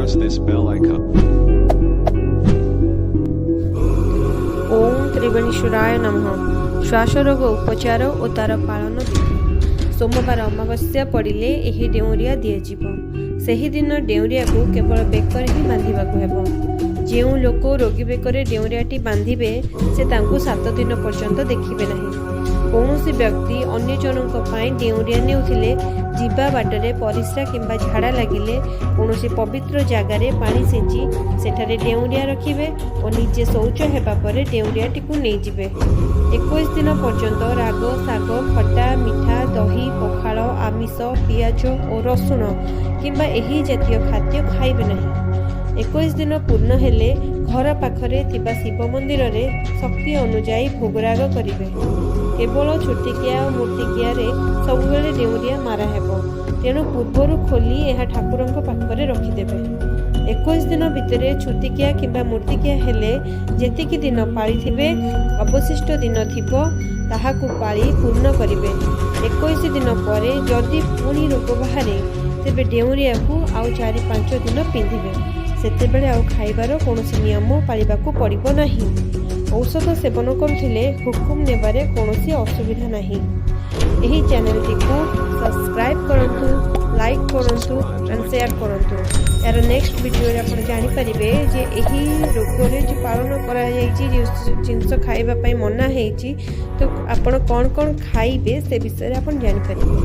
Press this bell icon. ଓଁ ତ୍ରିବେଣୀଶ୍ୱରାୟ ନମଃ। ଶ୍ୱାସ ରୋଗ ଉପଚାର ଓ ତାର ପାଳନ ବିଧି। ସୋମବାର ଅମାବାସ୍ୟା ପଡ଼ିଲେ ଏହି ଡେଉଁରିଆ ଦିଆଯିବ। ସେହିଦିନ ଡେଉଁରିଆକୁ କେବଳ ବେକରେ ହିଁ ବାନ୍ଧିବାକୁ ହେବ। ଯେଉଁ ଲୋକ ରୋଗୀ ବେକରେ ଡେଉଁରିଆଟି ବାନ୍ଧିବେ, ସେ ତାଙ୍କୁ 7 ଦିନ ପର୍ଯ୍ୟନ୍ତ ଦେଖିବେ ନାହିଁ। କୌଣସି ବ୍ୟକ୍ତି ଅନ୍ୟ ଜଣଙ୍କ ପାଇଁ ଡେଉଁରିଆ ନେଉଥିଲେ, ଯିବା ବାଟରେ ପରିସ୍ରା କିମ୍ବା ଝାଡ଼ା ଲାଗିଲେ କୌଣସି ପବିତ୍ର ଜାଗାରେ ପାଣି ଛିଞ୍ଚି ସେଠାରେ ଡେଉଁରିଆ ରଖିବେ ଓ ନିଜେ ଶୌଚ ହେବା ପରେ ଡେଉଁରିଆଟିକୁ ନେଇଯିବେ। 21 ଦିନ ପର୍ଯ୍ୟନ୍ତ ରାଗ, ଶାଗ, ଖଟା, ମିଠା, ଦହି, ପଖାଳ, ଆମିଷ, ପିଆଜ ଓ ରସୁଣ କିମ୍ବା ଏହି ଜାତୀୟ ଖାଦ୍ୟ ଖାଇବେ ନାହିଁ। 21 ଦିନ ପୂର୍ଣ୍ଣ ହେଲେ ଘର ପାଖରେ ଥିବା ଶିବ ମନ୍ଦିରରେ ଶକ୍ତି ଅନୁଯାୟୀ ଭୋଗରାଗ କରିବେ। କେବଳ ଛୁତିକିଆ ଓ ମୂର୍ତ୍ତିକିଆରେ ସବୁବେଳେ ଡେଉଁରିଆ ମାରା ହେବ। ତେଣୁ ପୂର୍ବରୁ ଖୋଲି ଏହା ଠାକୁରଙ୍କ ପାଖରେ ରଖିଦେବେ। 21 ଦିନ ଭିତରେ ଛୁତିକିଆ କିମ୍ବା ମୂର୍ତ୍ତିକିଆ ହେଲେ ଯେତିକି ଦିନ ପାଳିଥିବେ, ଅବଶିଷ୍ଟ ଦିନ ଥିବ, ତାହାକୁ ପାଳି ପୂର୍ଣ୍ଣ କରିବେ। 21 ଦିନ ପରେ ଯଦି ପୁଣି ରୋଗ ବାହାରେ, ତେବେ ଡେଉଁରିଆକୁ ଆଉ 4-5 ଦିନ ପିନ୍ଧିବେ। ସେତେବେଳେ ଆଉ ଖାଇବାର କୌଣସି ନିୟମ ପାଳିବାକୁ ପଡ଼ିବ ନାହିଁ। ଔଷଧ ସେବନ କରୁଥିଲେ ହୁକୁମ ନେବାରେ କୌଣସି ଅସୁବିଧା ନାହିଁ। ଏହି ଚ୍ୟାନେଲଟିକୁ ସବସ୍କ୍ରାଇବ୍ କରନ୍ତୁ, ଲାଇକ୍ କରନ୍ତୁ ଆଣ୍ଡ ସେୟାର କରନ୍ତୁ। ଏହାର ନେକ୍ସଟ ଭିଡ଼ିଓରେ ଆପଣ ଜାଣିପାରିବେ ଯେ ଏହି ରୋଗରେ ଯେଉଁ ପାଳନ କରାଯାଇଛି, ଯେଉଁ ଜିନିଷ ଖାଇବା ପାଇଁ ମନା ହେଇଛି, ତ ଆପଣ କ'ଣ କ'ଣ ଖାଇବେ, ସେ ବିଷୟରେ ଆପଣ ଜାଣିପାରିବେ।